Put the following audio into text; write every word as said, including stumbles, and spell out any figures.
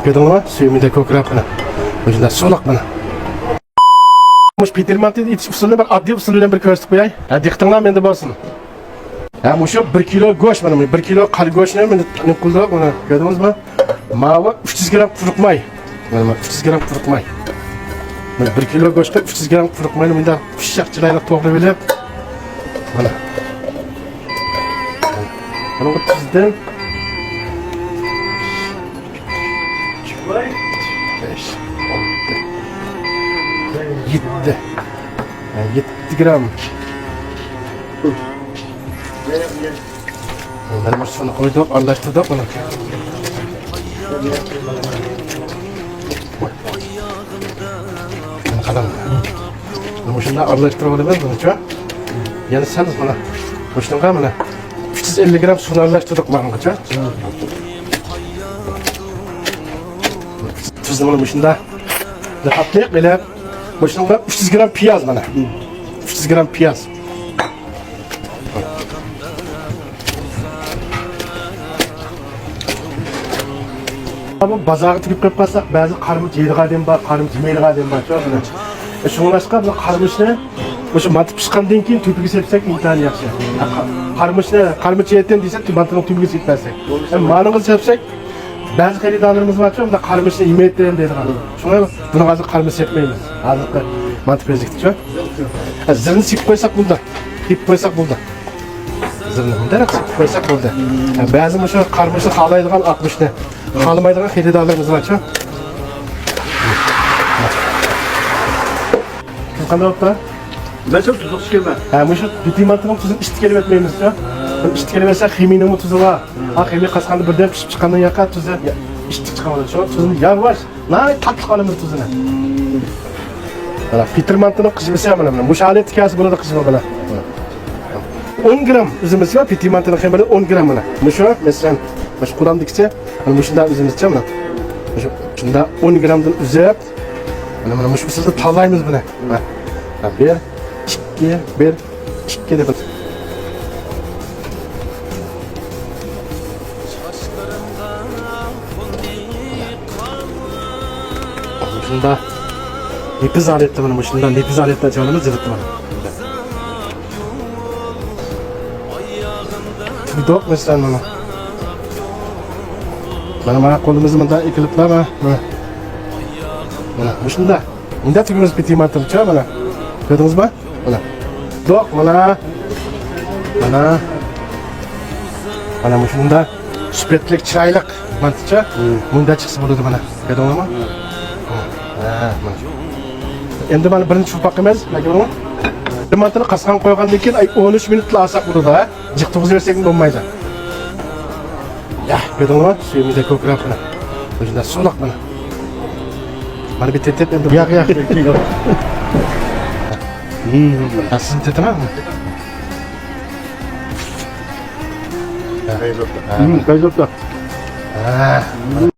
كۆردۈڭلارمۇ؟ سۈيى مۇنداق كۆكرەپ مانا. مۇشۇنداق سۇلۇق مانا. مۇشۇ پېتىر مانتىنى ئېتىش ئۇسۇلىنى بىر ئاددىي ئۇسۇل بىلەن بىر كۆرسىتىپ قوياي. ھە، دىققىتىڭلار مەندە بولسۇن. ھە، مۇشۇ بىر كىلو گۆش مانا، بىر كىلو قارا گۆشنى مانا نېمە قىلدۇق، مانا كۆردىڭىزمۇ؟ ماۋۇ ئۈچ يۈز گرام قۇرۇق ماي. مانا ئۈچ يۈز گرام قۇرۇق ماي. مانا بىر كىلو گۆشكە ئۈچ يۈز گرام قۇرۇق ماينى مۇنداق ئۇششاق چىرايلىق توغرىلىۋېلىپ، مانا. بۇنىڭغا تۇزدىن بەش، ئالتە، يەتتە. ھە، يەتتە گرام. مانا بۇ سۇنى قويدۇق، ئارىلاشتۇردۇق بۇنى. مانا قاراڭ. مۇشۇنداق ئارىلاشتۇرۇپ ئالىمىز بۇنىچۇ. يەنە سەل مانا مۇشۇنىڭغا مانا ئۈچ يۈز ئەللىك گرام سۇنى ئارىلاشتۇردۇق مانىڭغىچۇ. تۇزنى مانا مۇشۇنداق قاتلىق ئېلىپ، مۇشۇنىڭغا ئۈچ يۈز گرام پىياز مانا. ئۈچ يۈز گرام پىياز. بۇ بازارغا تېگىپ قويۇپ قالساق، بەزى قارىمۇچ يەيدىغان ئادەم بار، قارىمۇچ يېمەيدىغان ئادەم بار، شۇ. شۇڭلاشقا بۇ قارىمۇچنى مۇشۇ مانتا پىشقاندىن كېيىن تۈپىگە سېپسەك ئىنتايىن ياخشى. قارىمۇچنى، قارىمۇچ يەيتتىم دېسە، مانتىنىڭ تۈپىگە سېپمەسلىك. مانىغا سېپسەك، بەزى خېرىدارلىرىمىز بارچۇ، مۇنداق قارىمۇچنى يېمەيتتىم دەيدىغان. شۇڭا بۇنىڭغا ھازىر قارىمۇچ سېپمەيمىز. ھازىرقى مانتا پېزلىكتىچۇ. زىرنى سېپىپ قويساق بولدى. سېپىپ قويساق بولدى. زىرنى مۇنداق سېپىپ قويساق بولدى. بەزى مۇشۇ قارىمۇچنى خالايدىغان، ئاقمۇچنى خالىمايدىغان خېرىدارلىرىمىز بارچۇ. قانداق بوپتۇ؟ مەن شۇ تۇزلۇق ئىچكەنمەن. ھە، مۇشۇ بىتىمانتىنىڭ تۇزىنى ئىچتە كېلىۋەتمەيمىز-چۇ. ئىچتە كېلىۋەتسە، خېمىينىڭمۇ تۇزى بار. ھا، خېمىي قاسقاندا بىردەم پىشىپ چىققاندىن ياقا تۇزى ئىچتە چىقىۋالىدۇ. شۇ تۇزىنى ياۋاش، ناھايىتى تاتلىق ئالىمىز تۇزىنى. مانا، پېتىر مانتىنىڭ قىزمىسى مانا، مانا. مۇشۇ ھالەتتە كەلسە بولىدۇ قىزما بىلەن. ئون گرام ئۈزۈمىسى بار، پېتىر مانتىنىڭ خېمىرى ئون گرام مانا. مۇشۇ، مەسىلەن، مۇشۇ قولامدىكىسى، مانا مۇشۇنداق ئۈزۈمىسىچە مانا. مۇشۇ، شۇنداق ئون گرامدىن ئۈزۈپ، مانا، مانا مۇشۇ ئۇسۇلدا تاللايمىز بۇنى. مانا، بىر، ئىككى، بىر، ئىككى دەپ. مۇشۇنداق نېپىز ھالەتتە، مانا مۇشۇنداق نېپىز ھالەتتە ئاچىۋالىمىز، جىلىتنى مانا. تۈگدۇق، مەسىلەن، مانا. مانا، مانا قولىمىزنى مۇنداق ئېكىلىپلا، مانا، مانا. مانا مۇشۇنداق. مۇنداق تۈگىمىز پېتىمانتىنىچۇ، مانا. كۆردىڭىزمۇ؟ مانا. دوق، مانا. مانا. مانا مۇشۇنداق سۈپەتلىك، چىرايلىق مانتىچۇ. مۇنداق چىقسا بولىدۇ، مانا. كۆردۈڭلارمۇ؟ ھە، مانا. ئەمدى مانا بىرىنچى چۇپاقىمىز، مانا كۆردۈڭلارمۇ؟ بىر مانتىنى قاسقانغا قويغاندىن كېيىن، ئاي، ئون ئۈچ مىنۇتلا ئالساق بولىدۇ، ھە. جىق تۇرغۇزۇۋەرسەكمۇ بولمايدۇ. يا، كۆردۈڭلارمۇ؟ سۈيىمىزدە كۆكرەپ مانا. مۇشۇنداق سۇلۇق مانا. مانا بىر تېتىپ ئەمدى. ياق، ياق. ھە، سىزنى تېتىمەن. ھە. ھە.